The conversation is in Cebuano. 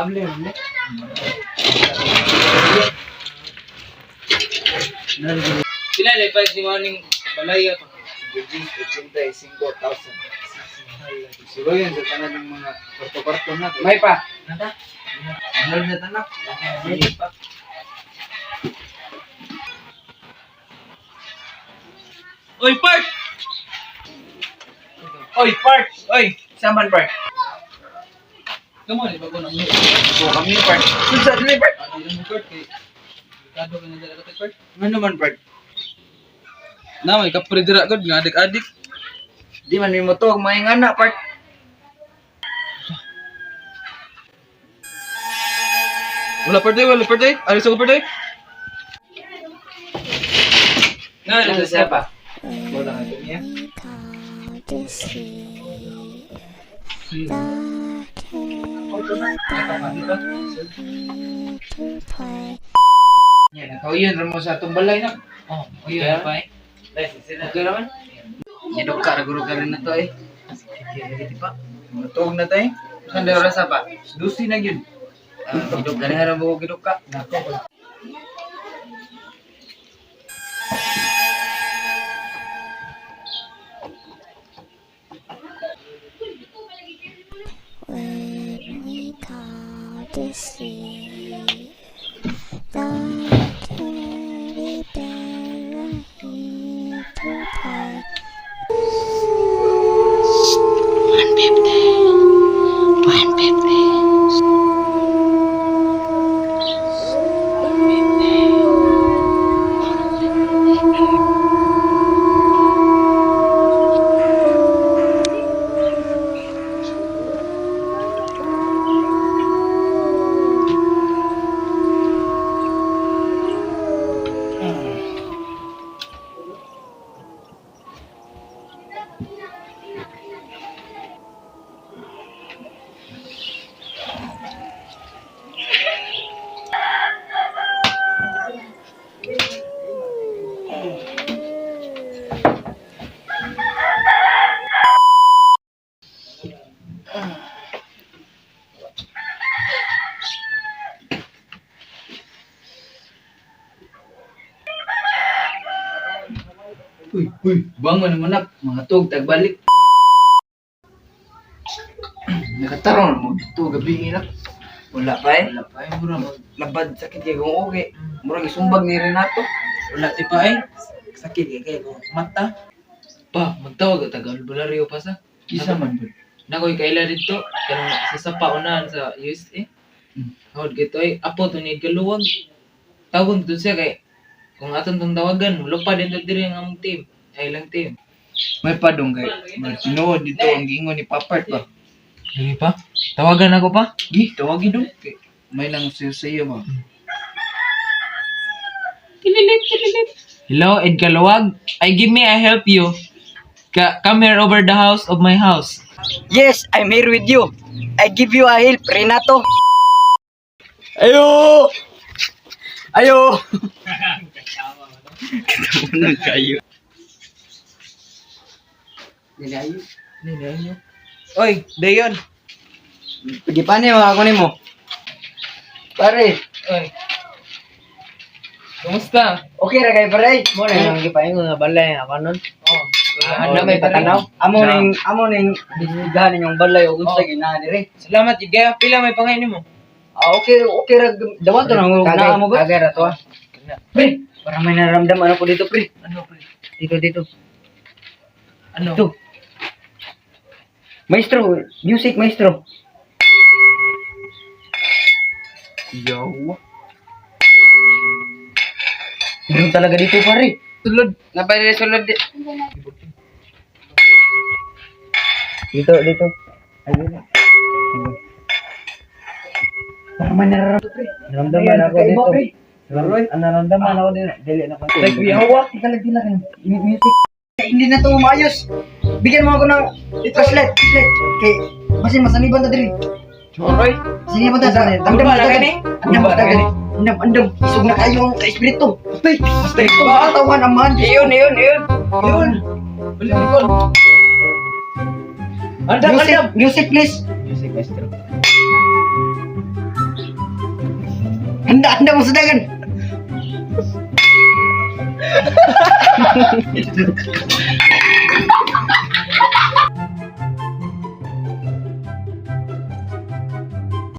Mable man. Pila na pa si maning balay ato. 85,000. Suloyan sa tanan ng mga kwarto-kwarto na. May pa. Nata? Mahal na tanak. May pa. Oy, Park! Oy, Park! Oy, saman Park. Come on, ibago na mo. So kami Park. Unsa dili Park? Ano mo, Park? Kay Kado ka na dala ka, Park. Ano man Park? Na may kapre dira gud nga adik-adik. Di man mi moto may ngana Park. Wala parte, wala parte. Alis ako parte. Na, Ano nasa siya siya pa? Wala nga niya. Yan, nakauyon ra mo sa atong balay na. Oh, ayun pa eh. Okay naman. Nidok ka ra guro ka rin na to eh. Sige, pa. Mutog na tay. Saan daw rasa pa? Dusi na gyud. Gidok ka na mo gidok ka. Nako. When we call to sleep, the teddy bear here to play. Uy, uy, bangon naman nak, mga tug tagbalik. Nakataron mo dito gabi na. Wala pa eh. Wala pa eh, mura. Labad sakit kay kung okay. Murag isumbag ni Renato. Wala ti pa eh. Sakit kay kay kung mata. Pa, magtawag ka taga albularyo pa sa. Kisa man bud. Nakoy kaila dito kanang sa sapa unahan sa USA. Hod gito ay apo to ni galuwag. Tawag to siya kay kung aton tong tawagan, lupa din to diri ang among team. Ay lang team. May padong kay murag tinuod dito ang giingon ni Papart ba. Dili pa? Tawagan ako pa? Gi, tawagi dong. Kay may nang sayo ba. Tililit, tililit. Hello, Ed Kaluwag. I give me, I help you. Come here over the house of my house. Yes, I'm here with you. I give you a help, Renato. Ayo! Ayo! Katawanan kayo. Dili ayo. Nini, Oy, Dayon. Pagi pa niyo ako nimo. Pare, Oy. Kumusta? okay ra kay pare. Mo na yung gipaingon nga balay ako nun. Oh, Ano may patanaw? Amo ning bisnigahan ninyong balay og unsa ginahan diri. Salamat, gid kayo. Pila may pangay nimo? Ah, okay, okay ra dawa to nang naa mo ba? Kagay ra to ah. Pre, para may naramdaman ako dito, pre. Ano, pre? Dito, dito. Ano? Dito. Maestro, music maestro. Yo. Meron talaga dito, pare. Sulod. Napay sulod di. Dito, dito. Ayun. Para may nararamdaman, pre. Naramdaman ako dito. Roy, ang naramdaman ako dito. Dili na ko. Like yawa. Dila ka. Music. Hindi na to maayos. Bigyan mo ako ng flashlight, flashlight. Kay basin masaniban ta diri. Choroy. Siniban ta sa andam Wala ka ni? Andam andam. Andam andam. Isog na kayo ang espiritu. Bastay, bastay. Katawan ang man. Iyon, iyon, iyon. Yun. Andam, Music, andam. music please. Music maestro. Handa, handa mo sa dagan.